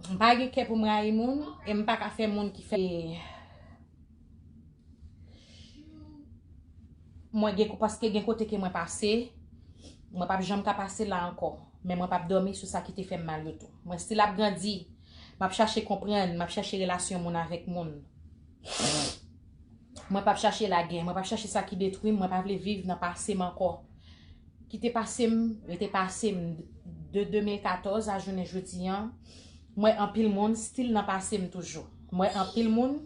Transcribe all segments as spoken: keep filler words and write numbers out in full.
M pa gen kè pou m rayi moun, e m pa ka fè moun ki fè mwen gen, paske gen kote ke mwen pase, mwen p ap janm ka pase la ankò. Men mwen p ap dòmi sou sa ki te fè m mal yo tou. Mwen still ap grandi. M ap chache konprann, m ap chache relasyon moun avèk moun. Mwen p ap chache lagè, mwen p ap chache sa ki detwi m, mwen pa vle viv nan pase m ankò. Kite pase m, rete pase m. De de mil katòz a jounen jodi an, mwen anpil moun still nan pase m toujou. Mwen anpil moun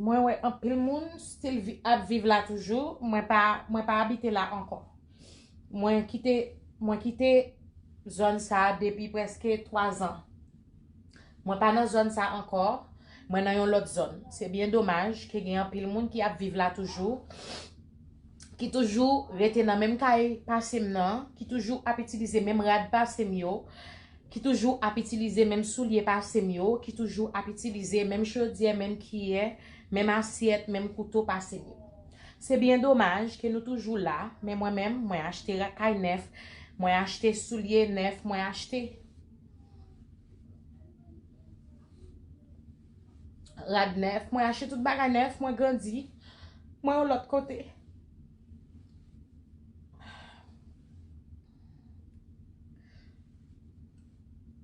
Mwen wè anpil moun still vi- ap viv la toujou. Mwen pa, mwen pa abite la ankò. Mwen kite, mwen kite zòn sa a depi prèske twa zan. Mwen pa nan zòn sa ankò. Mwen nan yon lòt zòn. Se byen domaj ke gen anpil moun ki ap viv la toujou, ki toujou rete nan menm kay pase m nan, ki toujou ap itilize menm rad pase m yo, ki toujou ap itilize menm soulye pase m yo, ki toujou ap itilize menm chodyè, menm kiyè, menm asyèt, menm kouto pase m yo. Se byen domaj ke nou toujou la, men mwen menm, mwen achte ra- kay nèf, mwen achte soulye nèf, mwen achte rad nèf, mwen achte tout bagay nèf, mwen grandi, mwen yon lòt kote.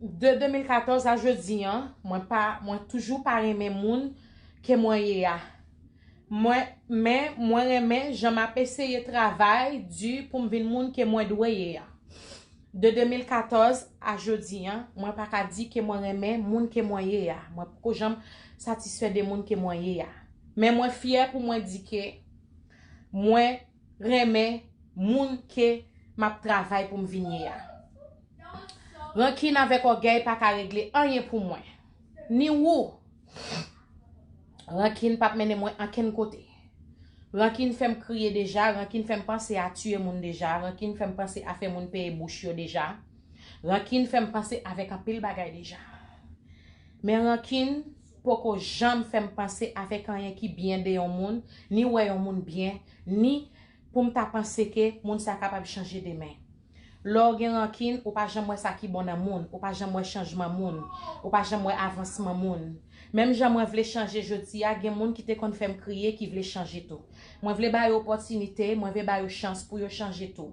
De de mil katòz a jodi an, mwen pa, mwen toujou pa renmen moun ke mwen ye a. Mwen, men mwen renmen jan m ap eseye travay di pou m vin moun ke mwen dwe ye a. De de mil katòz a jodi an, mwen pa ka di ke mwen renmen moun ke mwen ye a. Mwen poko janm satisfè de moun ke mwen ye a. Men mwen fyè pou mwen di ke mwen renmen moun ke m ap travay pou m vin ye a. Rankin avèk ògèy pa ka regle anyen pou mwen. Ni ou. Rankin p ap mennen mwen ankenn kote. Rankin fè m kriye deja, rankin fè m panse a tiye moun deja, rankin fè m panse a fè moun peye bouch yo deja. Rankin fè m panse avèk anpil bagay deja. Men rankin poko janm fè m panse avèk anyen ki byen de yon moun, ni wè yon moun byen, ni pou m ta panse ke moun sa kapab chanje demen. Lè w gen rankin, ou pa janm wè sa ki bon nan moun, ou pa janm wè chanjman moun, ou pa janm wè avansman moun. Menm jan mwen vle chanje jodi a, gen moun ki te konn fè m kriye ki vle chanje tou. Mwen vle ba yo opòtinite, mwen vle ba yo chans pou yo chanje tou,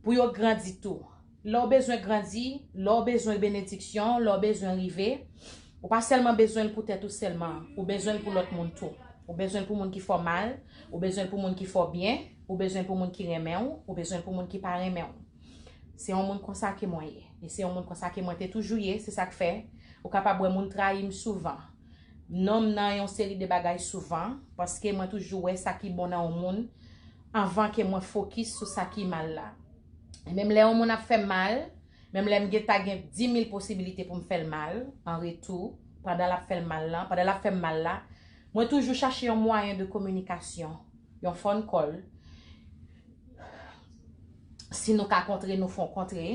pou yo grandi tou. Lè w bezwen grandi, lè w bezwen benediksyon, lè w bezwen rive, ou pa sèlman bezwen l pou tèt ou sèlman, ou bezwen l pou lòt moun tou. Ou bezwen l pou moun ki fè w mal, ou bezwen l pou moun ki fè w byen, ou bezwen l pou moun ki renmen w, ou bezwen l pou moun ki pa renmen w. Se yon moun konsa ke mwen ye. E se yon moun konsa ke mwen te toujou ye, se sa k fè ou kapab wè moun trayi m souvan. Non m nan yon seri de bagay souvan, paske mwen toujou wè sa ki bon nan yon moun anvan ke mwen fokis sou sa ki mal la. E menm lè yon moun ap fè m mal, menm lè m gen ta gen di mil posibilite pou m fè l mal, an retou, pandan l ap fè l mal lan, pandan l ap fè m mal la, mwen toujou chache yon mwayen de kominikasyon, yon phone call, si nou ka kontre, nou fè yon kontre,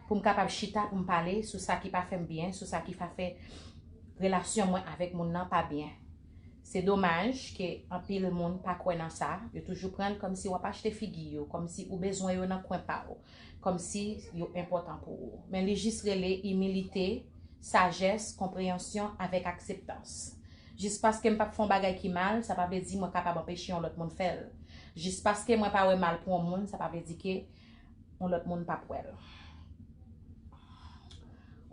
pou m kapab chita, pou m pale sou sa ki pa fè m byen, sou sa ki pa fè relasyon mwen avèk moun nan pa byen. Se domaj ke anpil moun pa kwè nan sa, yo toujou pran l kòmsi w ap achte figi yo, kòmsi ou bezwen yo nan kwen pa w, kòmsi yo enpòtan pou ou. Men li jis rele imilite, sajès, konpreyansyon avèk akseptans. Jis paske m p ap fè yon bagay ki mal, sa pa vle di mwen kapab anpeche yon lòt moun fè l. Jis paske mwen pa wè mal pou yon moun, sa pa vle di ke yon lòt moun p ap wè l.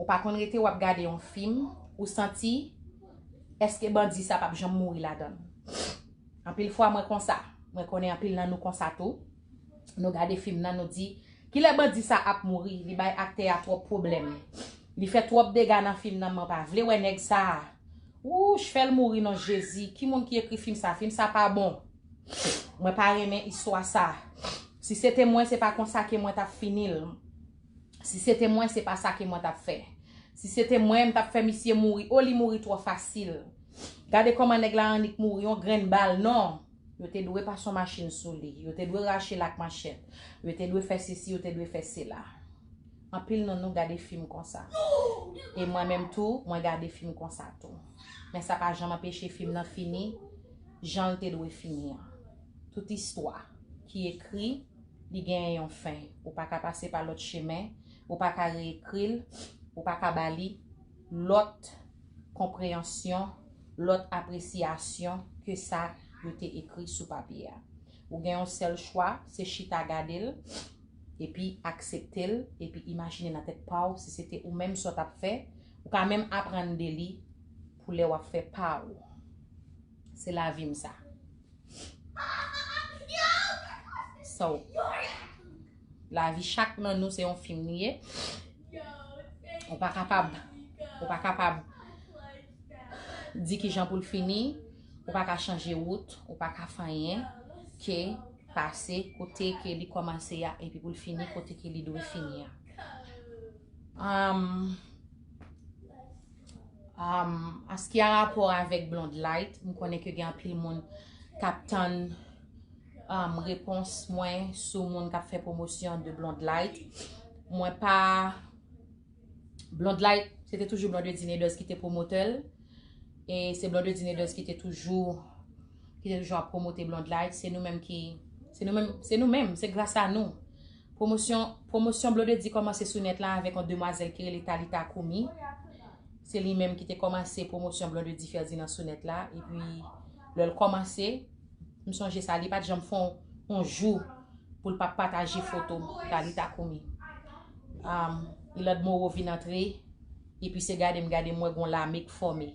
Ou pa konn rete w ap gade yon fim, ou santi, èske bandi sa p ap janm mouri ladan l? Anpil fwa mwen konsa. Mwen konnen anpil nan nou konsa tou. Nou gade fim nan, nou di, kilè bandi sa ap mouri? Li bay aktè a twòp pwoblèm. Li fè twòp dega nan fim nan, mwen pa vle wè nèg sa a. Wouch, fè l mouri non Jezi. Ki moun ki ekri fim sa? Fim sa pa bon. Mwen pa renmen istwa sa. Si se te mwen, se pa konsa ke mwen t ap fini l. Si se te mwen, se pa sa ke mwen t ap fè. Si se te mwen, m t ap fè misye mouri. O, li mouri twò fasil. Gade kòman nèg la annik mouri, yon grenn bal, non. Yo te dwe pase yon machin sou li. Yo te dwe rache l ak manchèt. Yo te dwe fè sesi, yo te dwe fè sela. Anpil nan nou gade fim konsa. E mwen menm tou, mwen gade fim konsa tou. Men sa pa janm anpeche fim nan fini jan l te dwe fini an. Tout istwa ki ekri, li genyen yon fen. Ou pa ka pase pa lòt chemen, ou pa ka reekri l, ou pa ka ba li lòt konpreyansyon, lòt apresyasyon ke sa yo te ekri sou papye a. Ou gen yon sèl chwa, se chita gade l, epi aksepte l, epi imajine nan tèt pa w si se te ou menm sa w t ap fè, ou ka menm aprann de li pou lè w ap fè pa w. Se lavi m sa. So, lavi chak nan nou se yon fim li ye. Ou pa kapab, ou pa kapab di ki jan pou l fini, ou pa ka chanje wout, ou pa ka fè anyen ke pase kote ke li kòmanse a epi pou l fini kote ke li dwe fini a. Um, um, an ce qui a rapò avèk Blonde Light, m konnen ke gen anpil moun k ap tann um, repons mwen sou moun k ap fè pwomosyon de Blonde Light. Mwen pa Blonde Light, se te toujou Blondedy Naders ki te pwomotè l. E se Blondedy Naders ki te toujou ki te toujou ap pwomote Blonde Light. Se nou menm ki se nou menm, se nou menm, se gras a nou. Pwomosyon pwomosyon Blondedy kòmanse sou nèt la avèk yon demwazèl ki rele Talita Koumi. Se li menm ki te kòmanse pwomosyon Blondedy Ferdinand sou nèt la. Epi lè l kòmanse, m sonje sa, li pa t janm fè yon jou pou l pa pataje foto Talita Koumi. Um, Ilad Moreau vin antre, epi se gade m gade m wè gon lame k fòme.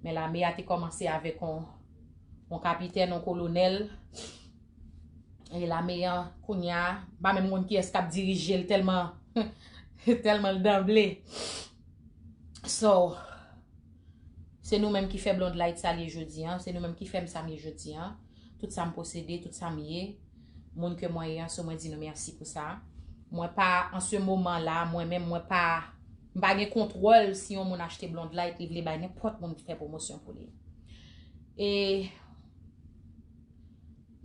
Men lame a te kòmanse avèk on, on kapitèn, on kolonèl. E lame an, kounye a, m pa menm konn kiyès k ap dirije l tèlman, tèlman l danble. So, se nou menm ki fè Blonde Light sa l ye jodi an, se nou menm ki fè m sa m ye jodi an. Tout sa m posede, tout sa m ye, moun ke mwen ye an, so mwen di nou mèsi pou sa. Mwen pa, an se moman la, mwen menm, mwen pa, m pa gen kontwòl si yon moun achte Blonde Light, li vle bay nenpòt moun ki fè pwomosyon pou li. E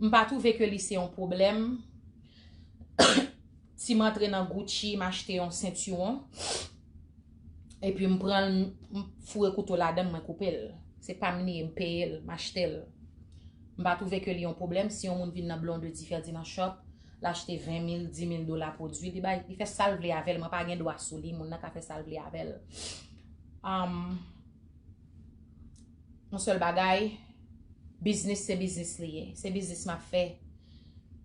m pa twouve ke li se yon pwoblèm. Si m antre nan Gucci, m achte yon sentiwon, epi m pran l, m foure kouto ladan l, mwen koupe l. Se pa m li ye, m peye l, m achte l. M pa twouve ke li yon pwoblèm si yon moun vin nan Blondedy Ferdinand Shop, l achte ven mil, di mil dola pwodui, li bay, li fè sa l vle avè l, mwen pa gen dwa sou li, moun nan ka fè sa l vle avè l. Um, yon sèl bagay, biznis se biznis li ye. Se biznis m ap fè.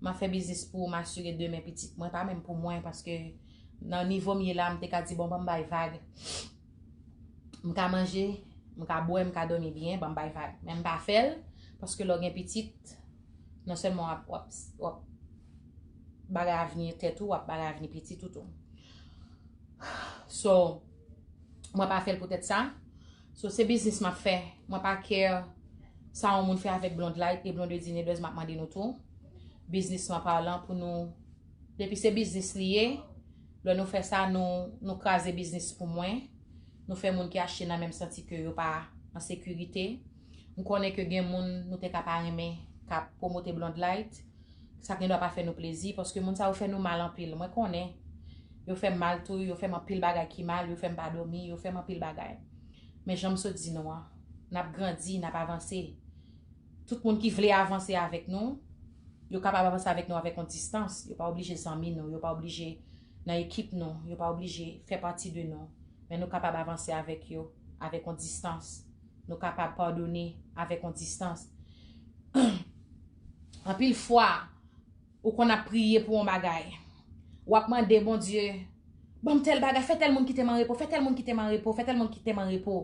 M ap fè biznis pou m asire demen pitit mwen, pa menm pou mwen, paske nan nivo m ye la, m te ka di, bon, ban m bay vag. M ka manje, m ka bwè, m ka dòmi byen, ban m bay vag. Men m pa fè l, paske lè w gen pitit, non sèlman w ap, w ap, w ap bagay avni tèt ou, w ap bagay avni pitit ou tou. So, mwen pa fè l poutèt sa. So, se biznis m ap fè. Mwen pa care sa yon moun fè avèk Blonde Light e Blondedy Naders, m ap mande nou tou. Biznisman palan, pou nou, depi se biznis li ye, lè nou fè sa, nou, nou kraze biznis pou mwen. Nou fè moun ki achte nan menm santi ke yo pa an sekirite. M konnen ke gen moun nou te ka pa renmen k ap pwomote Blonde Light. Sa gendwa pa fè nou plezi, paske moun sa yo fè nou mal anpil. Mwen konnen. Yo fè m mal tou, yo fè m anpil bagay ki mal, yo fè m pa dòmi, yo fè m anpil bagay. Men jan m sot di nou an, n ap grandi, n ap avanse. Tout moun ki vle avanse avèk nou, yo kapab avanse avèk nou avèk yon distans. Yo pa oblije zanmi nou, yo pa oblije nan ekip nou, yo pa oblije fè pati de nou. Men nou kapab avanse avèk yo avèk yon distans. Nou kapab padone avèk yon distans. Anpil fwa, ou konn ap priye pou yon bagay. W ap mande Bondye, ban m tèl bagay, fè tèl moun kite m an repo, fè tèl moun kite m an repo, fè tèl moun kite m an repo.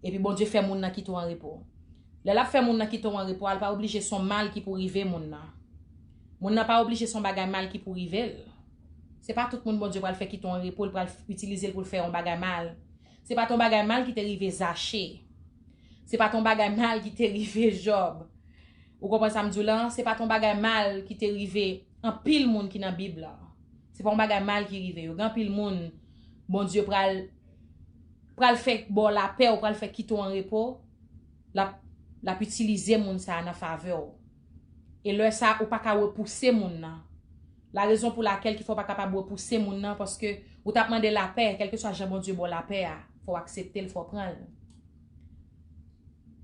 Epi Bondye fè moun nan kite w an repo. Lè l ap fè moun nan kite w an repo a, l pa oblije se yon mal ki pou rive moun nan. Moun nan pa oblije se yon bagay mal ki pou rive l. Se pa tout moun Bondye pral fè kite w an repo, l pral itilize l pou l fè yon bagay mal. Se pa t yon bagay mal ki te rive Zache. Se pa t yon bagay mal ki te rive Jòb. Ou konprann sa m di w la? Se pa t yon bagay mal ki te rive anpil moun ki nan Bib la. Se pa yon bagay mal ki rive yo. Gen anpil moun Bondye pral, pral fè ba w lapè, ou pral fè kite w an repo. L ap, l ap itilize moun sa a nan favè w. E lè sa a, ou pa ka repouse moun nan. La rezon pou lakèl ki fè w pa kapab repouse moun nan, paske ou t ap mande lapè, kèlkeswa jan Bondye ba w lapè a, fò w aksepte l, fò w pran l.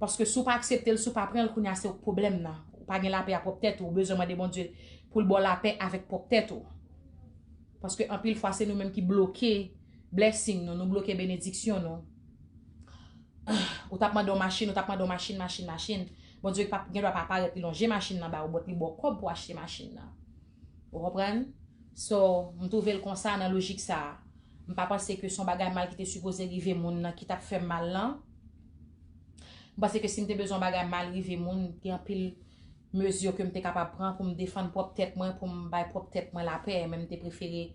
Paske si w pa aksepte l, si w pa pran l, kounye a se w k pwoblèm nan. Ou pa gen lapè a pwòp tèt ou, ou bezwen mande Bondye pou l ba w lapè avèk pwòp tèt ou. Paske anpil fwa se nou menm ki bloke blessing nou, nou bloke benediksyon nou. Ou t ap mande yon machin, ou t ap mande yon machin, machin, machin. Bondye pa, gen dwa pa parèt, li lonje machin nan ba ou, but li ba w kòb pou achte machin nan. Ou konprann? So, m twouve l konsa nan lojik sa a. M pa panse ke se yon bagay mal ki te sipoze rive moun nan ki t ap fè m mal lan. M panse ke si m te bezwen yon bagay mal rive moun, gen anpil mezi ke m te kapab pran pou m defann pwòp tèt mwen, pou m bay pwòp tèt mwen lapè, men m te prefere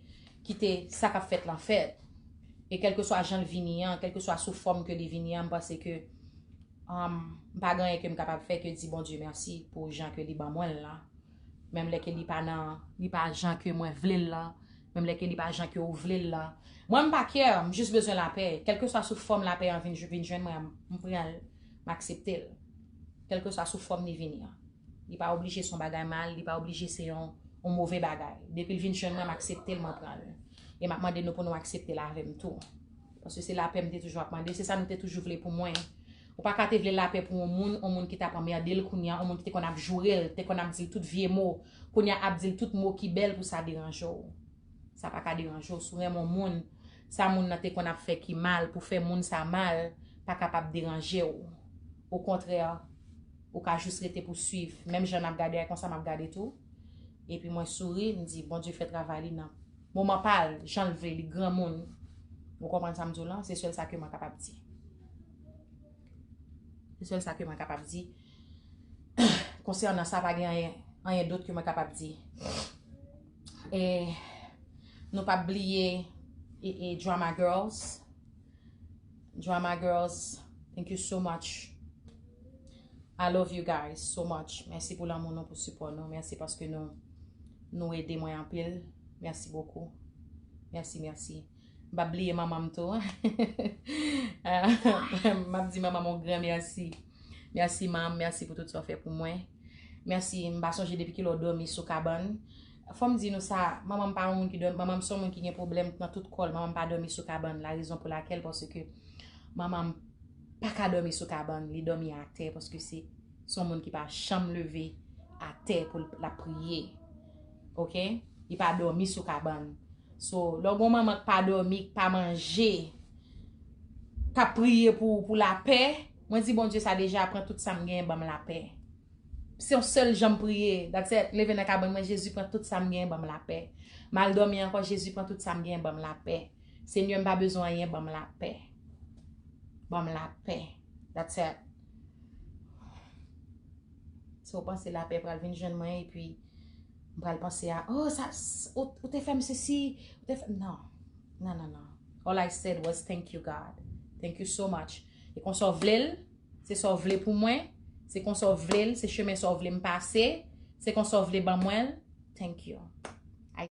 kite sa k ap fèt lan fèt. E kèlkeswa jan l vini an, kèlkeswa sou fòm ke li vini an, m panse ke um, m pa gen anyen ke m kapab fè ke di Bondye mèsi pou jan ke li ban mwen l lan. Menm lè ke li pa nan, li pa jan ke mwen vle l lan, menm lè ke li pa jan ke ou vle l lan. Mwen, m pa care, m jis bezwen lapè. Kèlkeswa sou fòm lapè an vin, vin jwenn mwen, m pran l, m aksepte l. Kèlkeswa sou fòm li vini an. Li pa oblije se yon bagay mal, li pa oblije se yon, yon move bagay. Depi l vin jwenn mwen, m aksepte l, mwen pran l. E m ap mande nou pou nou aksepte l avè m tou. Paske se lapè m te toujou ap mande, se sa nou te toujou vle pou mwen. Ou pa ka te vle lapè pou yon moun, yon moun ki t ap anmède l kounye a, yon moun ki te konn ap joure l, te konn ap di l tout vye mo, kounye a ap di l tout mo ki bèl pou sa deranje w. Sa pa ka deranje w. Si w renmen yon moun, sa moun nan te konn ap fè ki mal, pou fè moun sa mal, pa kapab deranje w. Okontrè, ou ka jis rete pou swiv. Menm jan n ap gade a, konsa m ap gade tou. Epi mwen souri, m di, Bondye fè travay li nan moman pa l, jan l vle, li granmoun. Ou konprann sa m di w lan? Se sèl sa ke mwen kapab di. Se sèl sa ke mwen kapab di. Konsènan sa, pa gen anyen, anyen dòt ke mwen kapab di. E nou p ap bliye e, e Drama Girls. Drama Girls, thank you so much. I love you guys so much. Mèsi pou lanmou nou, pou sipò nou. Mèsi paske nou, nou ede mwen anpil. Mèsi bokou. Mèsi, mèsi. M p ap bliye manman m tou. M ap di manman m yon gran mèsi. Mèsi, manm. Mèsi pou tout sa w fè pou mwen. Mèsi. M pa sonje depi kilè w dòmi sou kabann. Fò m di nou sa, manman m pa yon moun ki dòmi, manman m se yon moun ki gen pwoblèm nan tout kò l. Manman m pa dòmi sou kabann. La rezon pou lakèl, paske manman m pa ka dòmi sou kabann, li dòmi atè, paske se, se yon moun ki pa janm leve atè pou l, l ap priye. Oke? Li pa dòmi sou kabann. So, lè w gen yon manman k pa dòmi, k pa manje, k ap priye pou, pou lapè, mwen di Bondye sa deja, pran tout sa m genyen, ban m lapè. Se yon sèl jan m priye. That's it. Leve nan kabann mwen, Jezi, pran tout sa m genyen, ban m lapè. M al dòmi ankò, Jezi, pran tout sa m genyen, ban m lapè. Senyè, m pa bezwen anyen, ban m lapè. Ban m lapè. That's it. Si w panse lapè pral vin jwenn mwen, epi m pral panse a, oh, sa, s- ou, ou te fè m sesi, ou te fè, non. Non, non, non. All I said was thank you, God. Thank you so much. E konsa w vle l, se sa w vle pou mwen, se konsa w vle l, se chemen sa w vle m pase, se konsa w vle ban mwen l. Thank you.